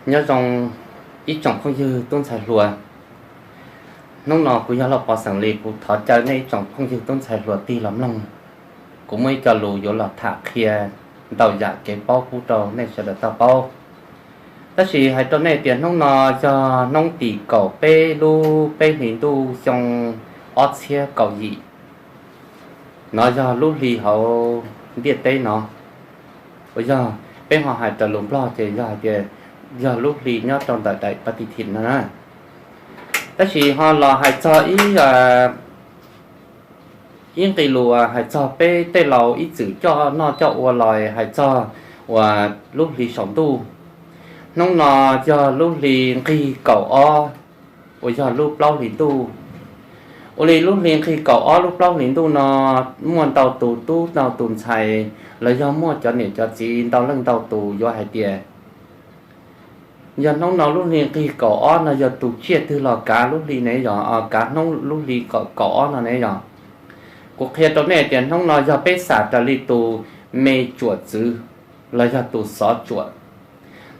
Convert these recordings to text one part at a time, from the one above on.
Nyob zoo ib tsoom phooj ywg tub ntxhais hluas. Hnub no kuv yog Lauj Pov xeem Lis, kuv thov caw nej ib tsoom phooj ywg tub ntxhais hluas tig los mloog. Kuv muaj ib co lus yuav los tham qhia ntau yam kev paub pub rau nej sawv daws tau paub. Tab sis hais rau nej tias hnub no yog hnub tim kaum peb lub peb hlis ntuj xyoo ob txhiab kaum yim. No yog lub hli hauv ntiaj teb no, uas yog peb ho hais raws lus Nplog ces yog hais tias yog lub hli nyob rau ntawm daim pa ti thim no na. Tab sis ho los hais txog ib, ib nqe lus uas hais txog peb tej laus ib txwm coj noj coj ua los hais txog uas lub hli saum ntuj. Hnub no yog lub hli nqig kaum ob, uas yog lub plaub hlis ntuj. Ua li lub hli nqig kaum ob lub plaub hlis ntuj no, muaj ntau tus tub ntau tus ntxhais los yog muaj cov niam cov txiv ntau leej ntau tus yuav hais tias yog hnub no lub hli nqig kaum ob no yog tus tsiaj twg los kav lub hli ne yog, kav hnub lub hli kaum ob no ne yog. Kuv qhia rau nej tias hnub no yog peb xam raws li tus me tsuam txwv los yog tus xov tsuam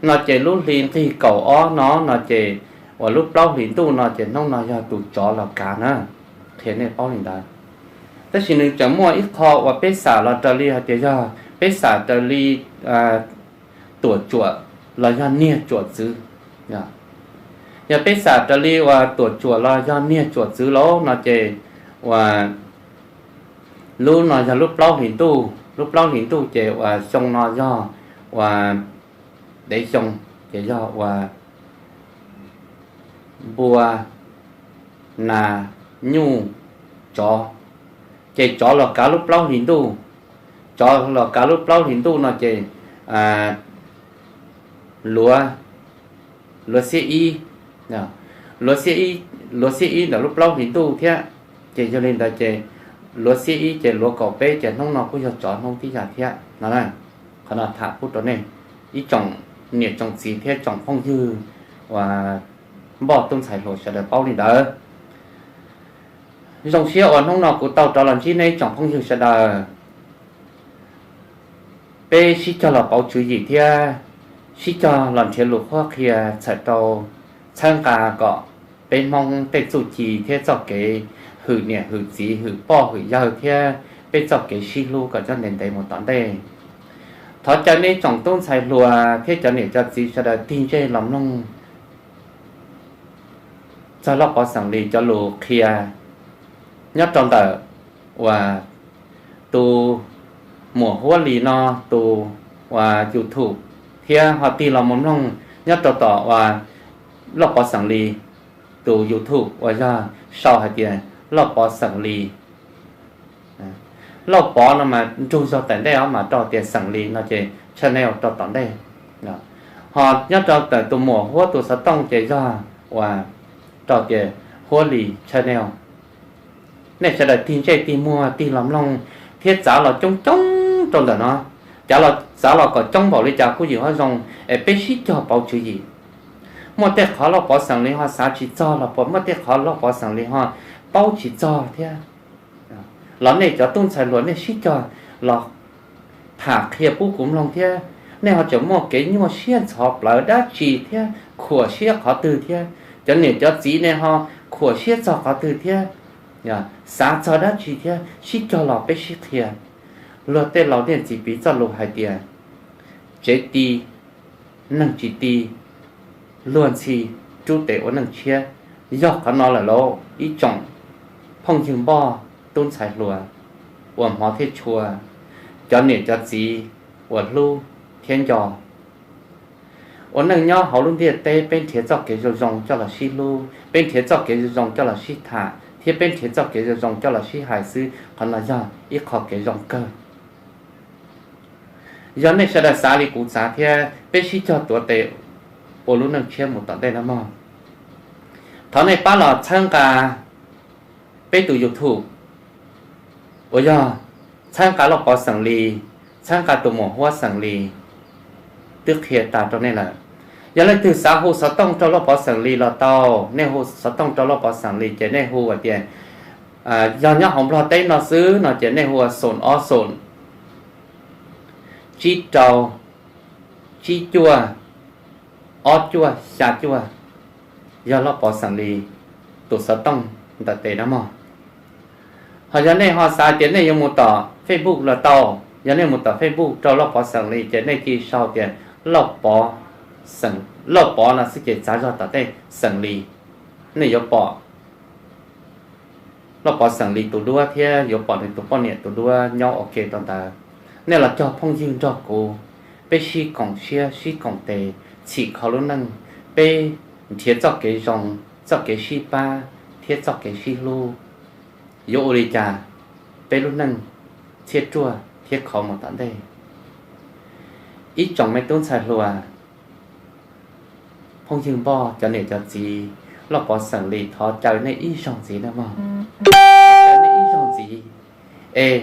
no ces lub hli nqig kaum ob no no ces uas lub plaub hlis ntuj no ces hnub no yog tus tsov los kav na. Qhia nej paub li ntawd. Tab sis nws tseem muaj ib qho uas peb xam los raws li hais tias yog peb xam raws li tuam tsuam los yog niag tsuam txwv. Yog peb xam raws li uas tuam tsuam los yog niag tsuam txwv lauj no ces uas lub no yog lub plaub hlis ntuj, lub plaub hlis ntuj ces uas xyoo no yog uas dev xyoo, ces yog uas npua, nas, nyuj, tsov. Ces tsov los kav lub plaub hlis ntuj. Tsov los kav lub plaub hlis ntuj no ces luav, luav xiab ib, luav xiab ib ntawm lub plaub hlis ntuj thiab. Ces yog li ntawd ces luav xiab ib ces luav kaum peb ces hnub no kuj yog tsov hnub tib yam thiab no. Qhov no tham pub rau nej ib tsoom niam tsoom txiv thiab tsoom phooj ywg uas npoj tub ntxhais hluas sawv daws paub li ntawd. Zoo siab uas hnub no kuv tau rov los ntsib nej ib tsoom phooj ywg sawv daws. Peb sib cog los pauv tswv yim thiab sib cog los nrhiav lus qhuab qhia txhawm rau txhawb nqa kom peb Hmoob tej txuj ci thiab txoj kev hwm niam hwm txiv hwm poj hwm yawg thiab peb txoj kev sib hlub kom nyob ntev ntev mus tom ntej. Thov caw nej tsoom tub ntxhais hluas thiab cov niam cov txiv sawv daws tig ntsej los mloog txog Lauj Pov xeem Lis cov lus qhia nyob rau ntawm uas tus muam Huab Lis no tus uas YouTube thiab ho tig los mus mloog nyob rau tom uas Lauj Pov xeem Lis tus YouTube uas yog sau hais tias Lauj Pov xeem Lis. Lauj Pov no mas nrug zog tam ntej os mas rau tias xeem Lis no ces channel rau tom ntej. Ho nyob rau ntawm tus muam Huab tus xov tooj ces yog uas rau tias Huab Lis channel. Nej sawv daws tig ntsej tig muag tig los mloog thiab txav los coob coob rau ntawm no. Cav los txav los kom coob npaum li cas kuj yim qhov zoo es peb sib cog pauv tswv yim. Muaj tej qhov Lauj Pov xeem Lis ho xav tsis txog los puas muaj tej qhov Lauj Pov xeem Lis ho paub tsis txog thiab los nej cov tub ntxhais hluas nej sib cog los tham qhia pub kuv mloog thiab. Nej ho tseem muaj kev nyuaj siab ntxhov plawv dab tsi thiab khuam siab qhov twg thiab, cov niam cov txiv nej ho khuam siab txog qhov twg thiab, xav txog dab tsi thiab sib cog los peb sib qhia. Luag tej laus niaj txiv piv txoj lus hais tias tsev ti neeg tsis ti, luag ntxhi rub tes ua neej tshiab. Yog qhov no lawm lauj ib tsoom phooj ywg npoj tub ntxhais hluas uas hmov thiab tshua, cov niam cov txiv uas hlub thiab nco. Ua neej nyob hauv lub ntiaj teb peb nrhiav txoj kev zoo zoo coj los sib hlub, peb nrhiav txoj kev zoo zoo coj los sib tham thiab peb nrhiav txoj kev zoo zoo coj los sib hais xwb, qhov no yog ib qho kev zoo kawg. Yog nej sawv daws xav li kuv xav thiab peb sib cog tuav tes ua lub neej tshiab mus tom ntej no mog. Thov nej pab los txhawb nqa peb tus YouTube uas yog txhawb nqa Lauj Pov xeem Lis, txhawb nqa tus muam Huab xeem Lis, twb qhia tas rau nej lawm. Yog leej twg xav hu xov tooj rau Lauj Pov xeem Lis los tau, nej hu xov tooj rau Lauj Pov xeem Lis ces nej hu hais tias, yog nyob hauv Nplog teb no xwb no ces nej hu xoom ob xoom, tsib rau, tsib cuaj, ob cuaj xya cuaj, yog Lauj Pov xeem Lis tus xov tooj ntawm tes na mog. Ho yog nej ho xav tias nej yuav mus tom Facebook los tau, yog nej mus tom Facebook rau Lauj Pov xeem Lis ces nej cia sau tias Lauj Pov, Lauj Pov no xwb ces txav zog tom tej xeem Lis, nej yuav pom Lauj Pov xeem Lis tus duab thiab yuav pom nws tus poj niam tus duab nyob ua ke rau ntawd. Nej los cog phooj ywg nrog kuv, peb sib koom siab sib koom tes, txhim kho lub neej, peb nrhiav txoj kev zoo, txoj kev sib pab thiab txoj kev sib hlub, yuav ua li cas peb lub neej thiaj ruaj thiab khov mus tom ntej. Ib tsoom me tub ntxhais hluas, phooj ywg npoj, cov niam cov txiv, Lauj Pov xeem Lis thov caw nej ib zaug ntxiv na mog, caw nej ib zaug ntxiv es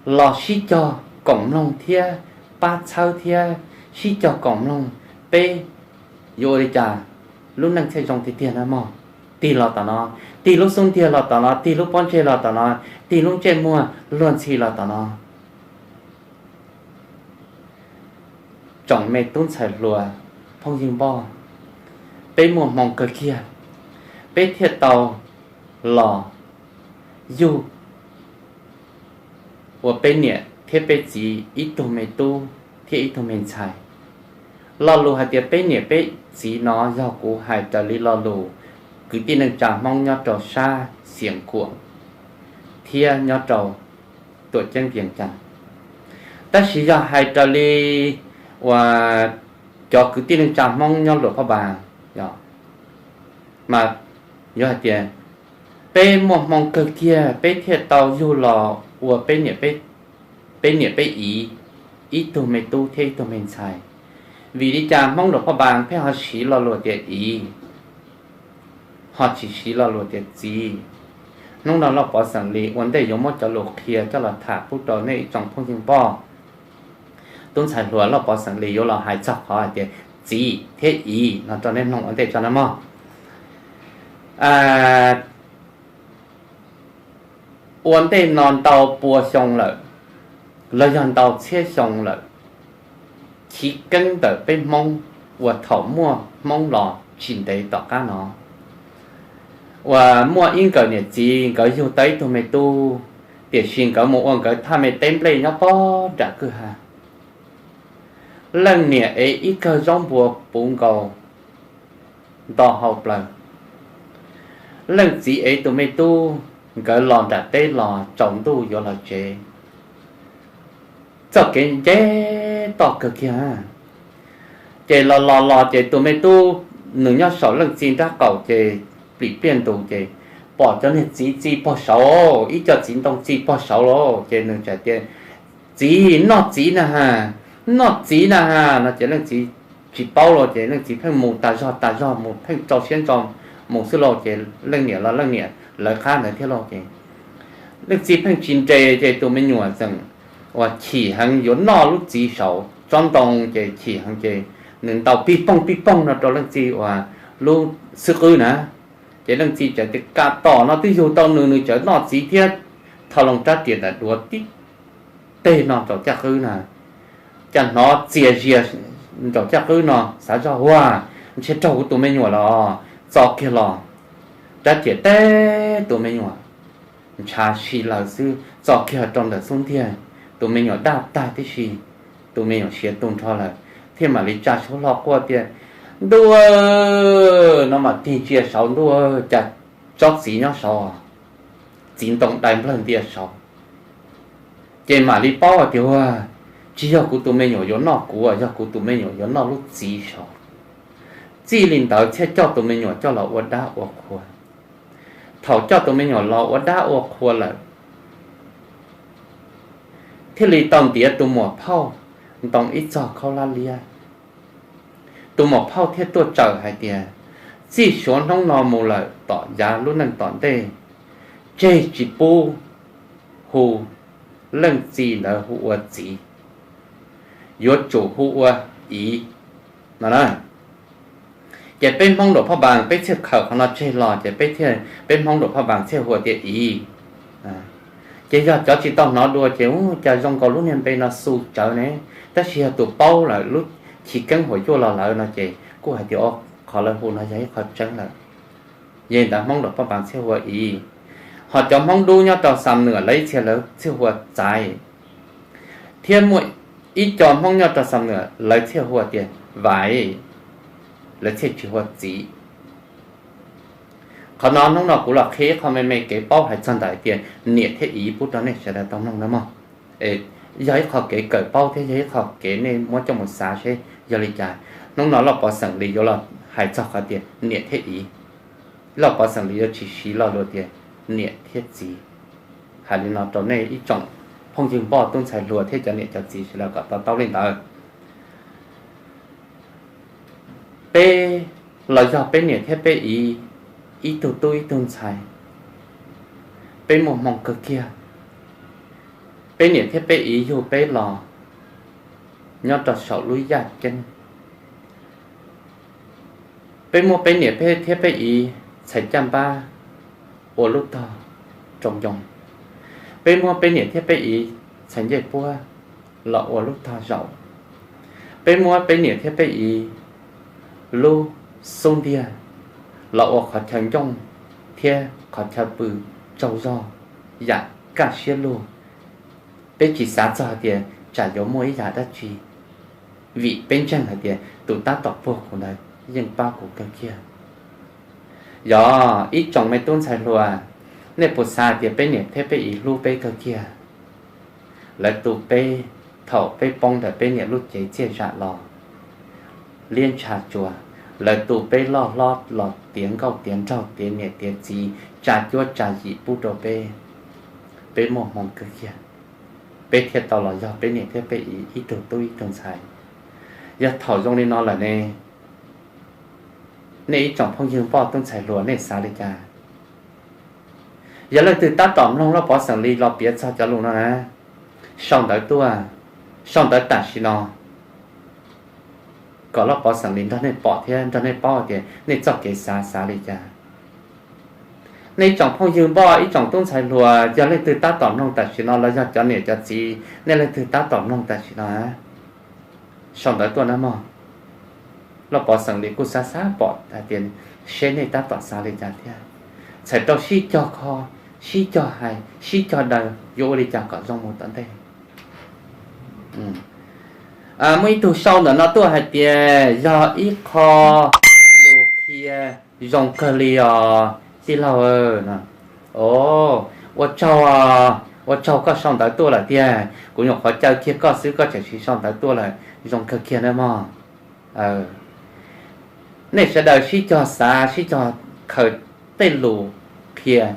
los sib cog koom mloog thiab pab txhawb thiab sib cog koom mloog, peb yuav ua li cas lub neej thiaj zoo tiag tiag na mog. Tig los tom no, tig lub xub ntiag los tom no, tig lub pob ntseg los tom no, tig lub ntsej muag luag ntxhi los tom no. Tsoom me tub ntxhais hluas, phooj ywg npoj, peb muaj hmoo kawg kiag, peb thiaj tau los yug ua peb niam thiab peb txiv ib tug me tub thiab ib tug me ntxhais. Lo lus hais tias peb niam peb txiv no yog kuv hais raws li lo lus kwv tij neej tsa Hmoob nyob rau sab Xiav Kuam thiab nyob rau Tuam Ceeb Vias Cas. Tab sis yog hais raws li uas cov kwv tij neej tsa Hmoob nyob Luam Phaj Npas, mas yuav hais tias peb muaj hmoo kawg kiag peb thiaj tau yug los ua peb niam peb txiv ib tug me tub thiab ib tug me ntxhais. Vim li cas Hmoob Luam Phaj Npas pheej ho siv lo lus tias txiv, ho tsis siv lo lus tias txiv? Hnub no Lauj Pov xeem Lis ua ntej yuav muab cov lus qhia coj los tham pub rau nej ib tsoom phooj ywg npoj. Tub ntxhais hluas Lauj Pov xeem Lis yuav los hais txog qhov hais tias txiv thiab txiv no rau nej mloog ua ntej tso na mog. Ua ntej no ntau pua xyoo lawm, los yog ntau txhiab xyoo lawm, chiv keeb ntawm peb Hmoob uas thaum muaj Hmoob los tsis ntev tom qab no, uas muaj ib nkawm niam txiv nkawd yug tau ib tug me tub, tiam sis nkawd mus ua nkawd thaj me teb nplej nyob pob nram kwj ha. Leej niam ev ib kawm zaub npua puv nkaus nto hau plaws. Leej txiv ev tus me tub, nkawd los nram teb los tsaus ntuj yuav los tsev. Txoj kev nce toj kawg kiag, ces los los los ces tus me tub nws nyob saum leej txiv nrab qaum ces plim pliaj ntus ces pom cov niag txiv txi pog saud, ib co txiv ntoo txi pog saud los ces nws txawm tias, txiv, noj txiv na ha, noj txiv na ha no ces leej txiv tsis paub los ces leej txiv pheej mus tas zog tas zog mus pheej rau siab ntso mus xwb los ces leej niam los leej niam lawv qab ntawd thiab los ces leej txiv pheej tsis nres ces tus me nyuam txawm uas chim heev yuav noj lub txiv saud tsob ntoo ces chim heev ces nws ntaus pij poog pij poog no rau leej txiv uas lub xwb qwb na. Ces leej txiv txawm tias kam tom no twb yug tau nws, nws txawm noj txiv thiab. Thau loo rab riam ntawm duav tib teg no nraum caj qwb na, cas hnov txias zias nraum caj qwb no xav zoj ua ntshe raug kuv tus me nyuam los txo kiag los. Rab riam teb tus me nyuam ntshav si lawm xwb txo kiag rau ntawm xub ntiag, tus me nyuam daj tag tib si, tus me nyuam siav tu nrho lawm thiaj mam li tsa suab hlo quaj tias, ntuj, no mas tig ntsia saud ntuj, cas tsob txiv nyob saud, txiv ntoo dai nplawg ntia saud. Ces mam li paub hais tias ua tsis yog kuv tus me nyuam yuav noj kuv, yog kuv tus me nyuam yuav noj lub txiv saud. Txij li ntawd thiaj coj tus me nyuam coj los ua dab ua qhua. Thaum coj tus me nyuam los ua dab ua qhua lawm, thiaj li tau ntiav tus muam phauj ntoo ib txog khaub hlab liab. Tus muam phauj thiaj tuaj tsaws hais tias, txij suav hnub no mus lawm tom yav lub neej tom ntej, tseg tsis pub hu leej txiv ntawd hu ua txiv, yuav tsum hu ua txiv no na. Ces peb Hmoob Luam Phaj Npas peb thiaj khawm qhov no tseg los ces peb thiaj, peb Hmoob Luam Phaj Npas thiaj hu ua tias txiv. Ces yog cov tsis tau hnov dua ces ua cas zoo nkaus lub niag npe no xu tsawv ne, tab sis yog tus paub lawm lub chiv keeb huam yuaj los lawm no ces kuj hais tias qhov lawv hu no yog ib qho tseeb lawm. Yog li ntawd Hmoob Daum Paj Npaas txhiaj hu ua Iv, ho cov Hmoob Dub nyob rau Xam Nuam lawv ib txhia lawv txhiaj hu ua Txaiv, thiab muaj ib co Hmoob nyob rau Xam Nuam lawv txhiaj hu ua tias Vaiv, lawv txhiaj tsis hu ua Txiv. Qhov no hnub no kuv los qhia ib qho me me kev paub hais txog ntawm tias niam thiab iv pub rau nej sawv daws tau mloog na mog. Yog ib qho kev kawm paub thiab yog ib qho kev nej muab coj mus xav seb yog li cas. Hnub no Lauj Pov Xeem Lis yuav los hais txog qhov tias niam thiab iv, Lauj Pov Xeem Lis yuav tsis siv lo lus tias niam thiab txiv. Hais li no rau nej ib tsoom phooj ywg npoj tub ntxhais hluas thiab cov niam cov txiv sawv daws kom to taub li ntawd. Peb los yog peb niam thiab peb iv ib tug tub ib tug ntxhais, peb muaj hmoo kawg kiag. Peb niam thiab peb iv yug peb los nyob rau saum lub yaj ceeb. Peb muab peb niam thiab peb iv txhais caj npab ua lub tog rau ncoo. Peb muab peb niam thiab peb iv txhais ncej puab los ua lub tog zaum. Peb muab peb niam thiab peb iv lub xub ntiag los ua qhov chaw ncooj thiab qhov chaw pw tsaug zog yam kaj siab lug. Peb tsis xav txog tias tsam yuav muaj ib yam dab tsi, vim peb ntseeg hais tias tus tab tom puag kuv ntawd yeej pab kuv kawg kiag. Yog ib tsoom me tub ntxhais hluas, nej puas xav tias peb niam thiab peb iv hlub peb kawg kiag? Lawv tu peb thaum peb poob ntawm peb niam lub cev txiaj zam los liab ntsha tsuas, lawv tu peb loj hlob los tiav nkauj tiav nraug tiav niam tiav txiv tsa cuab tsa yim pub rau peb, peb muaj hmoo kawg kiag, peb thiaj tau los yog peb niam thiab peb iv ib tug tub ib tug ntxhais. Yog thaum zoo li no lawm ne, nej ib tsoom phooj ywg npoj tub ntxhais hluas nej xav li cas? Yog leej twg tab tom mloog Lauj Pov Xeem Lis los piav txog cov lus no na, sau ntawv tuaj, sau ntawv tam sim no, kom Lauj Pov Xeem Lis nrog nej pom thiab nrog nej paub tias nej txoj kev xav xav li cas. Nej ib tsoom phooj ywg npoj ib tsoom tub ntxhais hluas, yog leej twg tab tom mloog tam sim no los yog cov niam cov txiv, nej leej twg tab tom mloog tam sim no, sau ntawv tuaj nawb mog. Lauj Pov Xeem Lis kuj xav xav pom hais tias seb nej tab tom xav li cas thiab. Txhais rau sib cog kho, sib cog hais, sib cog daws yuav ua li cas kom zoo mus tom ntej. Muaj ib tug sau ntawm no tuaj hais tias yog ib qho lus qhia zoo kawg li os tij laug. Ua tsaug, ua tsaug koj sau ntawv tuaj lawm tiag. Kuv nyuam qhuav caw kiag koj xwb koj tseem siv sau ntawv tuaj lawm, zoo kawg kiag nawb mog. Nej sawv daws sib cog xav sib cog khaws tej lus qhia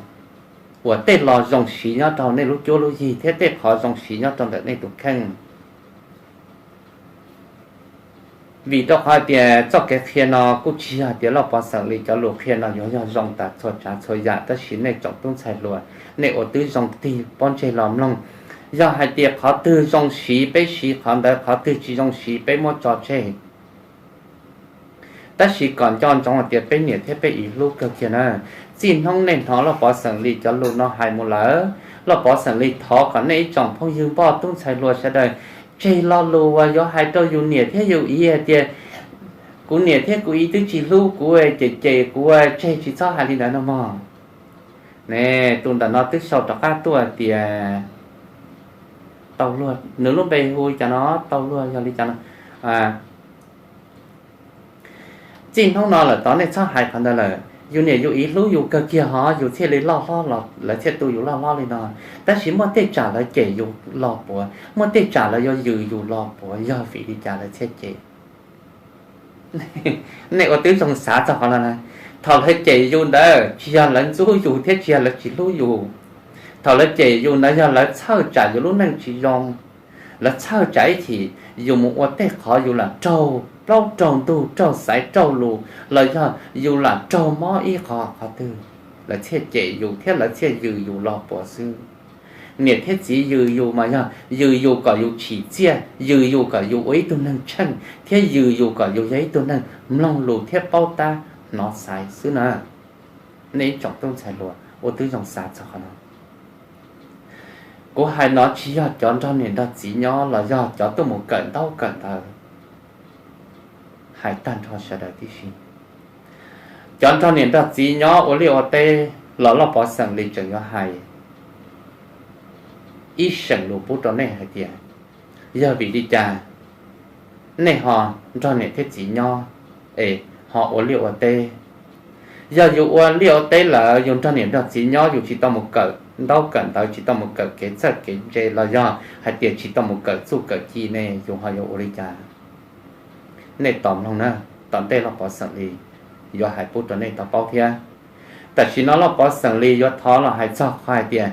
uas tej lo zoo siv nyob rau nej lub cuab lub yig thiab tej qhov zoo siv nyob rau ntawm nej tus kheej. Vim rau qhov hais tias txoj kev qhia no kuj tsis yog tias Lauj Pov Xeem Lis cov lus qhia no yuav yog zoo tas txhua tsav txhua yam, tab sis nej tsoom tub ntxhais hluas, nej ua twb zoo tig pob ntseg los mloog. Yog hais tias qhov twg zoo siv peb siv qhov ntawd, qhov twg tsis zoo siv peb muab tso tseg. Tab sis kom nco ntsoov hais tias peb niam thiab peb iv hlub kawg kiag na. Txij hnub nej hnov Lauj Pov Xeem Lis cov lus no hais mus lawm, Lauj Pov Xeem Lis thov kom nej ib tsoom phooj ywg npoj tub ntxhais hluas sawv daws tseg lo lus uas yuav hais rau yus niam thiab yus iv hais tias kuv niam thiab kuv iv twb tsis hlub kuv, cem cem kuv, tseg tsis txhob hais li ntawd no mog. Ne, tus ntawm no twb sau rov qab tuaj tias, tau luag, nws lub npe hu li cas no, tau luag yog li cas no. Txij hnub no lawm tod nej txhob hais qhov ntawd lawm. Yus niam yus iv hlub yus kawg kiag hos yus thiaj li loj hlob los lawv thiaj tu yus loj hlob li no. Tab sis muaj tej tsam lawv cem yus los puav, muaj tej tsam lawv yuav yws yus los puav, yog vim li cas lawv thiaj cem? Nej ua tib zoo xav txog qhov no na. Thaum lawv cem yus ntawd tsis yog lawv ntxub yus thiab tsis yog lawv tsis hlub yus. Thaum lawv cem yus ntawd yog lawv txhawj tsam yus lub neej tsis zoo, lawv txhawj tsam ib chim yus mus ua tej qhov yus lam raug plaub raug ntug raug xaiv raug lus los yog yus lam raug mob ib qho qhov twg, lawv thiaj cem yus thiab lawv thiaj yws yus los puav xwb. Niam thiab txiv yws yus mas yog yws yus kom yus chim txiaj, yws yus kom yus ua ib tug neeg tsheej, thiab yws yus kom yus yog ib tug neeg mloog lus thiab paub tab hnov xaiv xwb na. Nej ib tsoom tub ntxhais hluas ua tib zoo xav txog qhov no. Kuv hais no tsis yog cov nrog niam nrog txiv nyob los yog cov tuaj mus kawm ntaub kawm ntawv. hais tag nrho sawv daws tib si. Cov nrog niam nrog txiv nyob ua liaj ua teb los Lauj Pov Xeem Lis tseem yuav hais ib seem lus pub rau nej hais tias, yog vim li cas nej ho nrog niam thiab txiv nyob es ho ua liaj ua teb? Yog yus ua liaj ua teb lawm yus nrog niam nrog txiv nyob yus tsis tau mus kawm ntaub kawm ntawv, tsis tau mus kawm kev txawj kev ntse los yog hais tias tsis tau mus kawm txuj kawm ci ne, yus ho yuav ua li cas? Nej tos mloog na, tom ntej Lauj Pov Xeem Lis yuav hais pub rau nej tau paub thiab. Tam sim no Lauj Pov Xeem Lis yuav thov los hais txog qhov hais tias,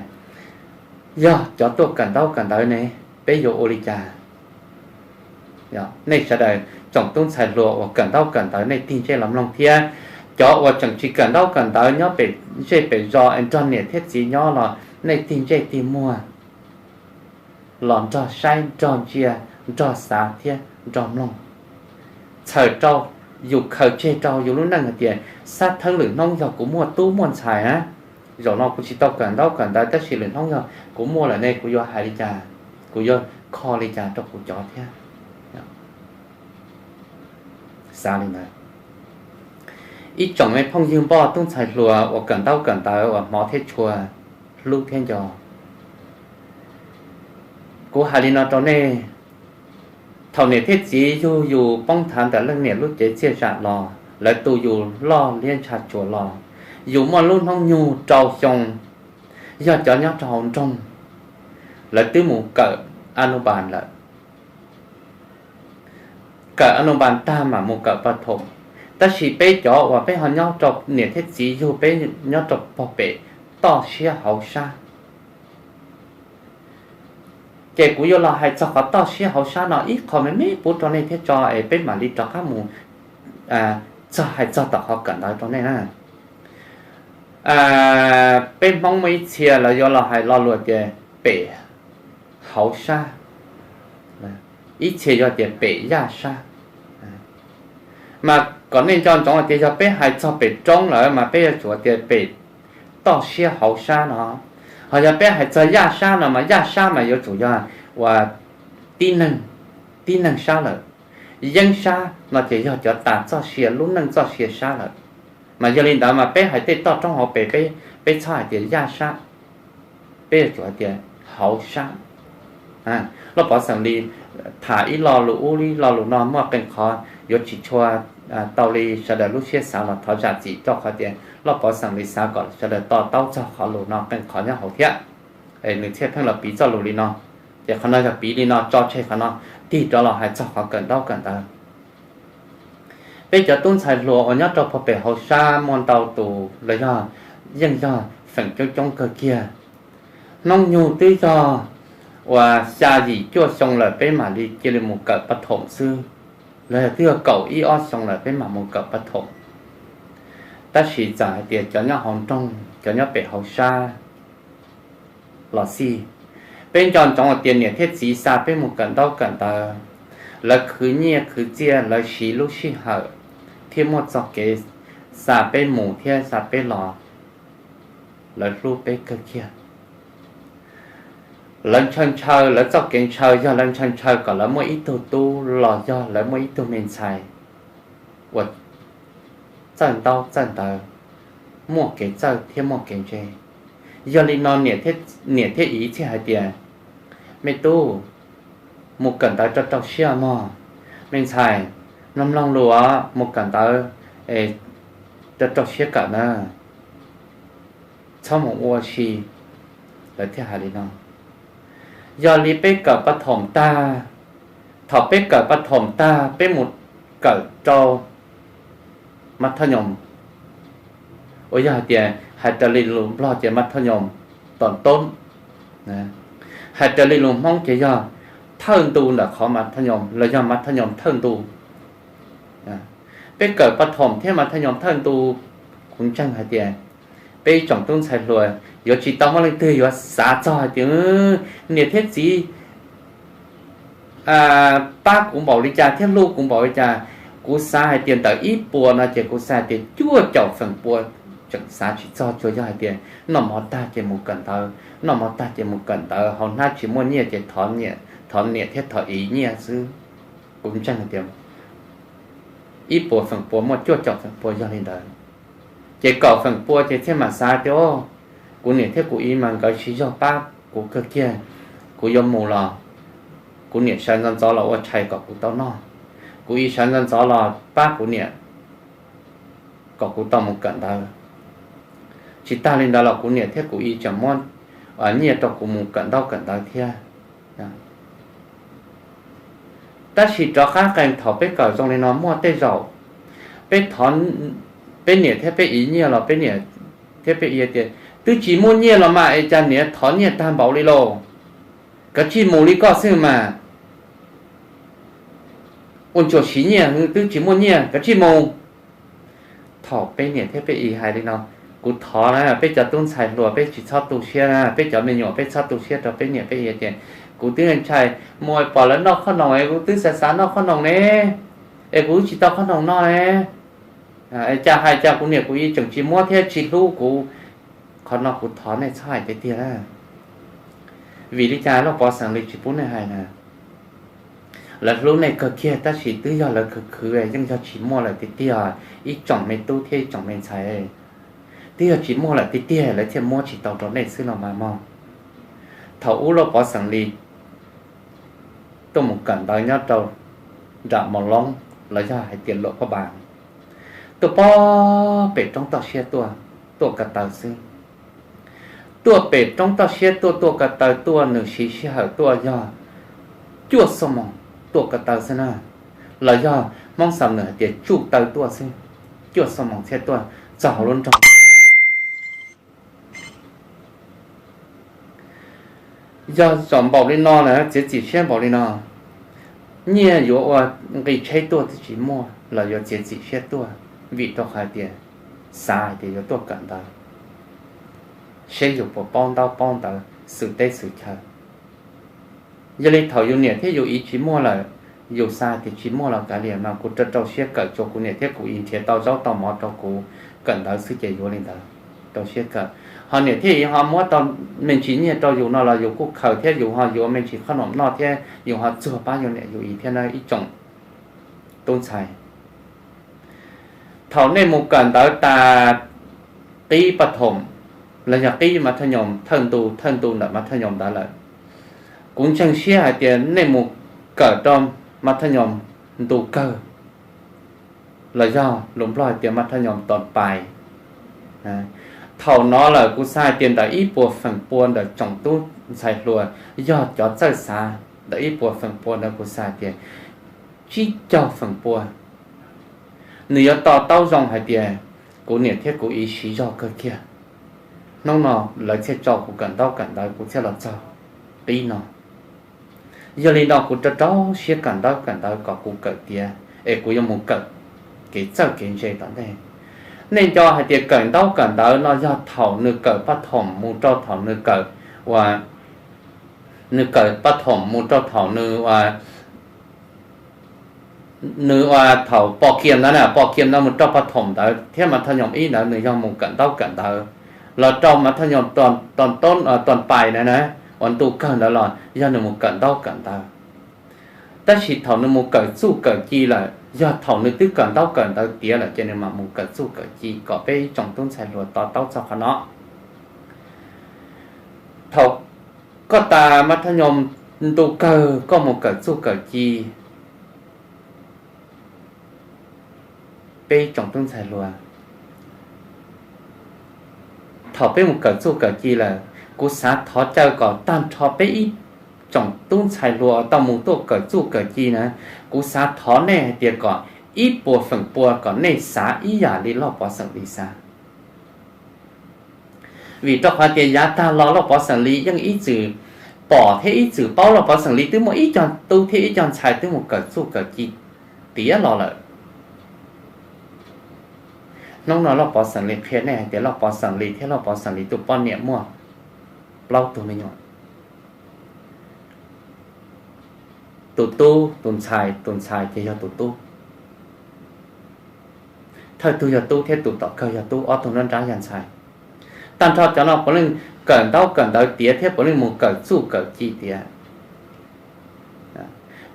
yog cov tuaj kawm ntaub kawm ntawv ne, peb yuav ua li cas? Nej sawv daws tsoom tub ntxhais hluas uas kawm ntaub kawm ntawv nej tig ntsej los mloog thiab. Cov uas tseem tsis kawm ntaub kawm ntawv nyob pem zej pem zos es nrog niam thiab txiv nyob los nej tig ntsej tig muag los nrog saib nrog ntsia, nrog xav thiab nrog mloog. Txhawm rau yus khaws tseg rau yus lub neej hais tias, xab theeb lwm hnub yog kuv muaj tub muaj ntxhais na, zaum no kuv tsis tau kawm ntaub kawm ntawv tab sis lwm hnub yog kuv muaj lawm ne kuv yuav hais li cas, kuv yuav kho li cas rau kuv cov thiab? Xav li ntawd. Ib tsoom me phooj ywg npoj tub ntxhais hluas uas kawm ntaub kawm ntawv uas hmov thiab tshua, hlub thiab nco, kuv hais li no rau nej, thaum niam thiab txiv yug yus poob thav ntawm leej niam lub cev txiaj zam los, lawv tu yus loj liab ntsha tsuas los, yus muaj lub hnub nyoog rau xyoo, yog cov nyob rau hauv nroog, lawv twb mus kawm anubas lawm. Kawm anubas tag mam mus kawm pas thoom, tab sis peb cov uas peb ho nyob rau niam thiab txiv yug peb nyob rau pog pem toj siab hauv sab. Ces kuv yuav los hais txog qhov toj siab hauv sab no ib qho me me pub rau nej thiab tso es peb mam li rov qab mus txog hais txog tom qhov kawm ntawv rau nej na. Peb Hmoob muaj ib txhia lawv yuav los hais lo lus tias pem hauv sab, ib txhia yuav tias pem yaj sab. Mas kom nej nco ntsoov hais tias yog peb hais txog pem roob lawm mas peb yuav tsum tias pem toj siab hauv sab no. Ho yog peb hais txog yaj sab no mas yaj sab mas yuav tsum yog uas tib neeg sab lawm. Yeeb sab no ces yog cov tas txoj sia, lub neej txoj sia sab lawm. Mas yog li ntawd mas peb hais tej toj roob hauv pes, peb txhob hais tias yaj sab, peb yuav tsum hais tias hauv sab. Lauj Pov Xeem Lis tham ib lo lus ub ib lo lus no muaj qee qhov yuav tsis tshua tau li sawv daws lub siab xav los thov zam txim, rau qhov tias Lauj Pov Xeem Lis xav kom sawv daws to taub txog qhov lus no qee qhov nyob hauv thiab. Nws thiaj pheej los piv txoj lus li no. Ces qhov no yog piv li no tso tseg qhov no, tig rov los hais txog qhov kawm ntaub kawm ntawv. Peb cov tub ntxhais hluas uas nyob rau pog pem hauv sab muaj ntau tus los yog yeej yog feem coob coob kawg kiag. Hnub nyoog twb yog uas xya yim cuaj xyoo lawm peb mam li cia li mus kawm pas thoom xwb, los yog twb yog kaum ib ob xyoo lawm peb mam mus kawm pas thoom. Tab sis txawm hais tias cov nyob hauv nroog, cov nyob pem hauv sab los xij, peb nco ntsoov hais tias niam thiab txiv xa peb mus kawm ntaub kawm ntawv, lawv khwv nyiaj khwv txiaj, lawv siv lub sij hawm thiab muaj txoj kev xa peb mus thiab xa peb los, lawv hlub peb kawg kiag. Lawv ntshaw ntshaw, lawv txoj kev ntshaw yog lawv ntshaw ntshaw kom lawv muaj ib tug tub los yog lawv muaj ib tug me ntxhais uas txawj ntaub txawj ntawv, muaj kev txawj thiab muaj kev ntse. Yog li no niam thiab txiv thiaj hais tias, me tub, mus kawm ntawv rau rau siab mog, me ntxhais, mloog mloog lus os, mus kawm ntawv rau rau siab kawm na, txhob mus ua si. Lawv thiaj hais li no. Yog li peb kawm pas thoom tag, thaum peb kawm pas thoom tag peb mus kawm rau mas thaj nyoos, uas yog hais tias hais raws li lus Nplog ces mas thaj nyoos tom toob, hais raws li lus Hmoob ces yog thawj ntu ntawm qhov mas thaj nyoos los yog mas thaj nyoos thawj ntu. Peb kawm pas thoom thiab mas thaj nyoos thawj ntu, kuv ntseeg hais tias peb ib tsoom tub ntxhais hluas yuav tsis tau muaj leej twg yuav xav txog hais tias niam thiab txiv pab kuv npaum li cas thiab hlub kuv npaum li cas. Kuv xav hais tias ntawm ib puas no ces kuv xav hais tias cuaj caum feem pua tseem xav tsis txog, tsuas yog hais tias noj mov tag ces mus kawm ntawv, noj mov tag ces mus kawm ntawv, hauv hnab tsis muaj nyiaj ces thov niam thiab thov txiv nyiaj xwb. Kuv ntseeg hais tias ib puas feem pua muaj cuaj caum feem pua yog li ntawd. Ces kaum feem pua ces thiaj mam xav tias, o, kuv niam thiab kuv i mas nkawd siv zog pab kuv kawg kiag, kuv yuav mus los kuv niam sawv ntxov ntxov los ua tshais kom kuv tau noj, kuv i sawv ntxov ntxov los pab kuv niam kom kuv tau mus kawm ntawv. Tsis tag li ntawd los kuv niam thiab kuv i tseem muab nyiaj rau kuv mus kawm ntaub kawm ntawv thiab. Tab sis rov qab qee thaum peb kawm zoo li no muaj tej zaum peb thov peb niam thiab peb i nyiaj los peb niam thiab peb i tias, twb tsis muaj nyiaj los mas es cas niam thov nyiaj tag npaum li lauj, kav tsij mus li koj xwb mas, ua ntsuas siv nyiaj twb tsis muaj nyiaj kav tsij mus. Thaum peb niam thiab peb i hais li no, kuv thov na, peb cov tub ntxhais hluas peb tsis txhob tu siab na, peb cov me nyuam peb txhob tu siab rau peb niam peb i tias, kuv twb ntshai mus pom lawv noj qhob noom es kuv twb xav xav noj qhob noom ne, es kuv tsis tau qhob noom noj ne, cas hais cas kuv niam kuv i tseem tsis muab thiab tsis hlub kuv. Qhov no kuv thov nej txhob hais tiag tiag na. Vim li cas Lauj Pov xeem Lis tsis pub nej hais na? Lawv hlub nej kawg kiag tab sis twb yog lawv khwv khwv yeej yog tsis muaj lawm tiag tiag, ib tsoom me tub thiab ib tsoom me ntxhais. Twb yog tsis muaj lawm tiag tiag lawv thiaj muab tsis tau rau nej xwb los mas mog. Thaum ub Lauj Pov xeem Lis tuaj mus kawm ntawv nyob rau nram Mos Loob los yog hais tias Luam Phaj Npas, tuaj pob pem roob toj siab tuaj, tuaj ko taw xwb. Tuaj pem roob toj siab tuaj, tuaj ko taw tuaj, nws siv sij hawm tuaj yog cuaj xuab moos tuaj ko taw xwb na, los yog Hmoob Xam nws hais tias tsuj taw tuaj xwb, cuaj xuab moos thiaj tuaj txog hauv lub nroog. Yog zaum npaum li no lawm, txiav txim siab npaum li no, nyiaj yuav ua nqi tsheb tuaj twb tsis muaj los yuav txiav txim siab tuaj, vim rau qhov hais tias xav hais tias yuav tuaj kawm ntawv, seb yus puas paub ntaub paub ntawv xwm teb xwm chaw. Yog li thaum yus niam thiab yus i tsis muaj lawm, yus xav hais tias tsis muaj los kav liam mas kuv rau rau siab kawm tsuas kuv niam thiab kuv i nrhiav tau zaub tau mov rau kuv kawm ntawv xwb ces yuav li ntawd, rau siab kawm. Ho niam thiab i ho muab tau me ntsis nyiaj rau yus no los yus kuj khaws thiab yus ho yuav me ntsis qhob noom noj thiab yus ho txuag pab yus niam yus i thiab na ib tsoom tub ntxhais. Thaum nej mus kawm ntawv tas qib paj thoom los yog qib mas thaj nyoos thawj ntu thawj ntu ntawm mas thaj nyoos ntawd lawm, kuv ntseeg siab hais tias nej mus kawm rau mas thaj nyoos ntu kawg los yog lus Nplog hais tias mas thaj nyoos tos pais. Thaum no lawm kuv xav hais tias ntawm ib puas feem pua ntawm tsoom tub ntxhais hluas yog cov txawj xav, ntawm ib puas feem pua ntawd kuv xav hais tias tsib caug feem pua nws yuav to taub zoo hais tias kuv niam thiab kuv i siv zog kawg kiag, hnub no lawv thiaj tso kuv kawm ntaub kawm ntawv kuv thiaj los txog qib no. Yog li no kuv rau rau siab kawm ntaub kawm ntawv kom kuv kawm tiav es kuv yuav mus kawm kev txawj kev ntse tom ntej. Nej nco hais tias kawm ntaub kawm ntawv no yog thaum nws kawm paj thoom mus rau thaum nws kawm, ua, nws kawm paj thoom mus rau thaum nws, ua, nws ua thaum pos kiam ntawd na, pos kiam ntawd mus rau paj thoom ntawd thiab mas thaj nyoos ib ntawd nws yog mus kawm ntaub kawm ntawv, los rau mas thaj nyoos tos toob tos pais ntawd na, uas ntu kawg ntawd los yog nws mus kawm ntaub kawm ntawv. Tab sis thaum nws mus kawm txuj kawm ci lawm, yog thaum nws twb kawm ntaub kawm ntawv tiav lawm ces nws mam mus kawm txuj kawm ci kom peb ib tsoom tub ntxhais hluas to taub txog qhov no. Thaum koj tas mas thaj nyoos ntu kawg koj mus kawm txuj kawm ci, peb ib tsoom tub ntxhais hluas, thaum peb mus kawm txuj kawm ci lawm, kuv xav thov caw kom tag nrho peb ib tsoom tub ntxhais hluas tau mus tuaj kawm txuj kawm ci na, kuv xav thov nej hais tias kom ib puas feem pua kom nej xav ib yam li Lauj Pov xeem Lis xav. Vim rau qhov tias yav tag los Lauj Pov xeem Lis yeej ib txwm pom thiab ib txwm paub Lauj Pov xeem Lis twb muaj ib co tub thiab ib co ntxhais twb mus kawm txuj kawm ci tiav los lawm. Hnub no Lauj Pov xeem Lis qhia nej hais tias Lauj Pov xeem Lis thiab Lauj Pov xeem Lis tus poj niam muaj plaub tug me nyuam. Tus tub, tus ntxhais, tus ntxhais ces yog tus tub. Thawj tug yog tub thiab tus tom kawg yog tub, ob tug nruab nrab yog ntxhais. Tag nrho cov no puav leej kawm ntaub kawm ntawv tiav thiab puav leej mus kawm txuj kawm ci tiav.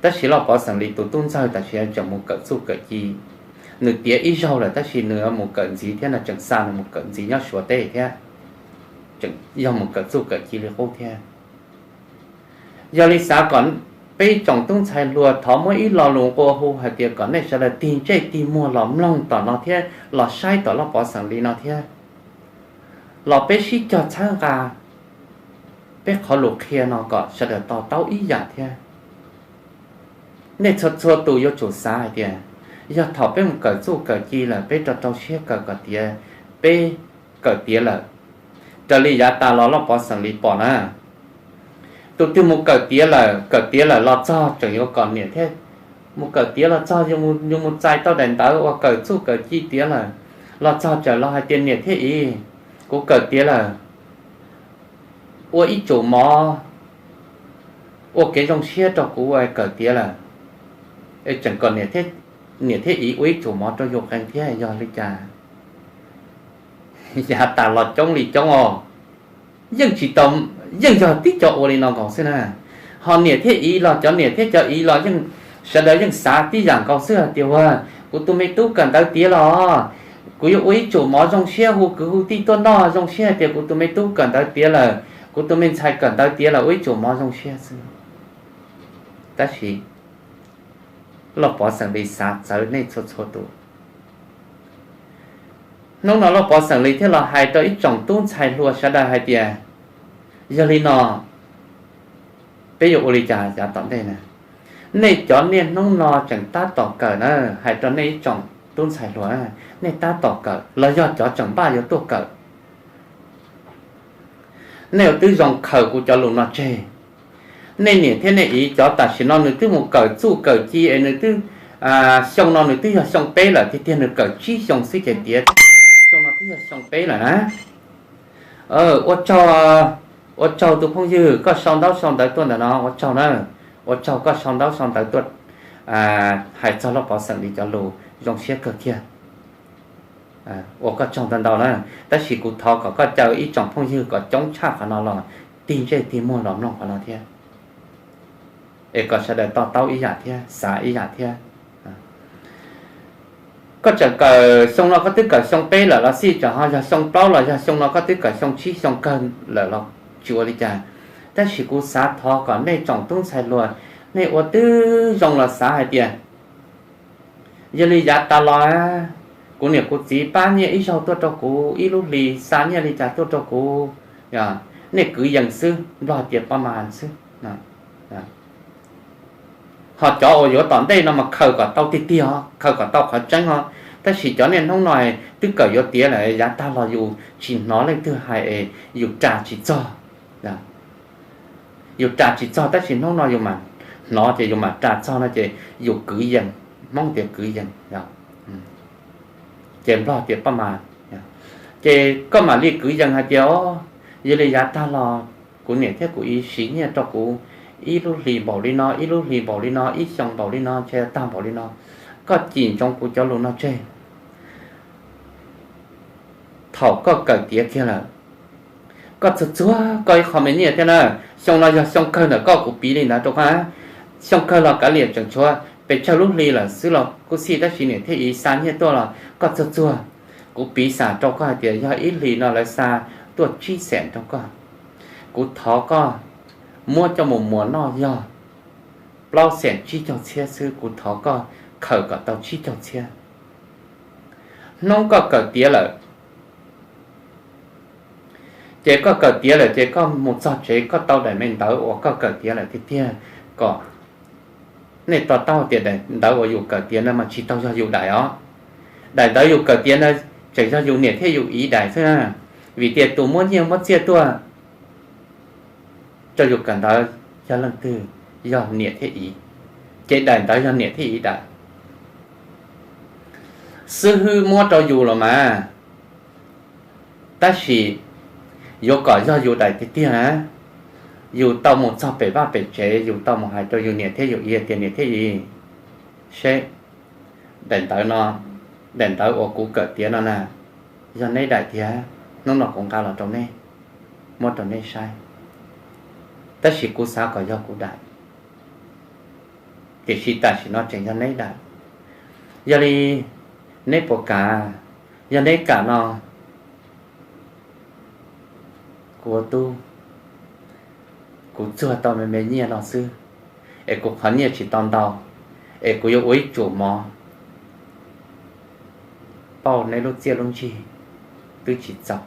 Tab sis Lauj Pov xeem Lis tus tub ntxawg tam sim no tseem mus kawm txuj kawm ci, Nws tiav ib zaug lawm tab sis nws mus kawm ntxiv thiab, nws tseem xa nws mus kawm ntxiv nyob Suav teb thiab, yog mus kawm txuj kawm ci li qub thiab. Yog li xav kom peb tsoom tub ntxhais hluas thov muab ib lo lus nqua hu hais tias kom nej sawv daws tig ntsej tig muag los mloog tom no thiab los saib tom Loj Pov xeem Lis no thiab, los peb sib cog txhawb nqa peb qhov lus qhia no kom sawv daws to taub ib yam thiab. Nej txhua txhua tus yuav tsum xav hais tias yog thaum peb mus kawm txuj kawm ci lawm peb rau rau siab kawm kom tiav, peb kawm tiav lawm, raws li yav tas los Loj Pov xeem Lis pom na, tus twg mus kawm tiav lawm, kawm tiav lawm los txog tseem yuav kom niam thiab, mus kawm tiav los txog yus mus txais tau daim ntawv uas kawm txuj kawm ci tiav lawm, los txog tseem los hais tias niam thiab txiv, kuv kawm tiav lawm, ua ib tsum mov, ua kev zoo siab rau kuv uas kawm tiav lawm, es tseem kom niam thiab txiv ua ib tsum mov rau yus qee thiab yog li cas? Yav tas los coob li coob os, yeej tsis tau, yeej yog tib co ua li no nkaus xwb na. Ho niam thiab txiv los cov niam thiab cov txiv los yeej, sawv daws yeej xav tib yam nkaus xwb hais tias ua kuv tus me tub kawm ntawv tiav los kuv yuav ua ib tsum mov zoo siab hu kwv hu tij tuaj noj, zoo siab hais tias kuv tus me tub kawm ntawv tiav lawm, kuv tus me ntxhais kawm ntawv tiav lawm, ua ib tsum mov zoo siab xwb. Tab sis Loj Pov xeem Lis xav txawv nej txhua txhua tus. Hnub no Loj Pov xeem Lis thiaj los hais rau ib tsoom tub ntxhais hluas sawv daws hais tias, yog li no, peb yuav ua li cas yav tom ntej na? Nej cov niaj hnub no tseem tab tom kawm na, hais rau nej ib tsoom tub ntxhais hluas, nej tab tom kawm los yog cov tseem npaj yuav tuaj kawm, nej yuav twb zoo khaws kuv cov lus no tseg. Nej niam thiab nej txiv cov tam sim no nws twb mus kawm txuj kawm ci es nws twb, xyoo no nws twb yog xyoo peb lawm tiag tiag, nws kawm tsib xyoo xwb ces tiav, xyoo no twb yog xyoo peb lawm na. Ua tsaug, ua tsaug tus phooj ywg koj sau ntaub sau ntawv tuaj ntawm no, ua tsaug na. Ua tsaug koj sau ntaub sau ntawv tuaj hais txog Loj Pov xeem Lis cov lus, zoo siab kawg kiag. Ua koj tsaug ntau ntau na, tab sis kuv thov kom koj caw ib tsoom phooj ywg kom coob tshaj qhov no los tig ntsej tig muag los mloog qhov no thiab, es kom sawv daws to taub ib yam thiab xav ib yam thiab. Koj tseem kawm, xyoo no koj twb kawm xyoo peb lawm los xij, tseem ho yog xyoo plaub los yog xyoo no koj twb kawm xyoo tsib xyoo kawg lawm los tsis ua li cas, tab sis kuv xav thov kom nej tsoom tub ntxhais hluas, nej ua twb zoo los xav hais tias, yog li yav tas los kuv niam kuv txiv pab nyiaj ib zaug tuaj rau kuv, ib lub hlis xa nyiaj li cas tuaj rau kuv, nej kwv yees xwb, Nplog tias pab mas xwb. Ho cov uas yuav tom ntej no mas khaws kom tau tiag tiag os, khaws kom tau qhov tseeb os. Tab sis cov niaj hnub no twb kawm yuav tiav lawm, yav tag los yus tsis hnov leej twg hais es yus ras tsis txog. Yus ras tsis txog tab sis hnub no yus mam hnov ces yus mam ras txog no ces yus kwv yees, Hmoob tias kwv yees, ces Nplog tias pab mas. Ces koj mam li kwv yees hais tias, o, yog li yav tag los kuv niam thiab kuv txiv siv nyiaj rau kuv ib lub hlis npaum li no, ib lub hlis npaum li no, ib xyoo npaum li no, ntshe tag npaum li no, koj cim ntsoov kuv cov lus no tseg. Thaum koj kawm tiav kiag lawm, koj txuag txuag koj ib qho me nyiaj thiab na. Xyoo no yog xyoo kawg ntawm koj, kuv piv li ntawd rau koj. Xyoo kawg los kav liam, tseem tshuav pes tsawg lub hli lawm xwb los kuj xij, tab sis niam thiab txiv xa nyiaj tuaj los koj txuag txuag. Kuv piv xam rau koj hais tias yog ib hlis no lawv xa tuaj tsib xees rau koj, kuv thov koj muab coj mus muas noj yog plaub xees tsib caug txhiab xwb, kuv thov koj khaws kom tau tsib caug txhiab. Hnub koj kawm tiav lawm, ces koj kawm tiav lawm ces koj mus txog tsev koj tau daim me ntawv uas koj kawm tiav lawm tiag tiag, kom nej to taub tias daim ntawv uas yus kawm tiav ntawd mas tsis tau yog yus daim os. Daim ntawv yus kawm tiav ntawd tseem yog yus niam thiab yus txiv daim xwb na, vim tias tus muab nyiaj muab txiaj tuaj rau yus kawm ntawv yog leej twg? Yog niam thiab txiv. Ces daim ntawv yog niam thiab txiv daim. Xib hwb muab rau yus los mas, tab sis yuav kom yog yus daim tiag tiag na, yus tau mus txog pem vaj pem tsev, yus tau mus hais rau yus niam thiab yus txiv tias niam thiab txiv, seb daim ntawv no, daim ntawv uas kuv kawm tiav no na, yog neb daim tiag, hnub no kuv nqa los rau neb, muab rau neb saib, tab sis kuv xav kom yog kuv daim, tiam sis tam sim no tseem yog neb daim. Yog li Neb puas kam? Yog neb kam no, kuv ua tub, kuv txuag tau me me nyiaj no xwb, es kuv qhov nyiaj tsis tau ntau, es kuv yuav ua ib tsum mov pauj neb lub txiaj lub ntsig twb tsis txaus.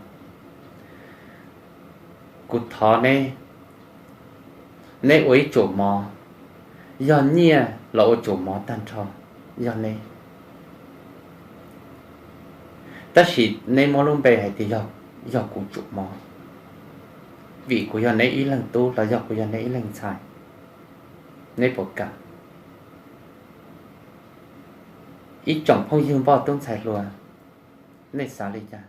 Kuv thov neb, neb ua ib tsum mov, yog nyiaj los ua tsum mov tag nrho yog neb. Tab sis neb muab lub npe hais tias yog kuv tsum mov, vim kuv yog neb ib leeg tub los yog kuv yog neb ib leeg ntxhais. Neb puas kam? Ib tsoom phooj ywg npoj tub ntxhais hluas, nej xav li cas?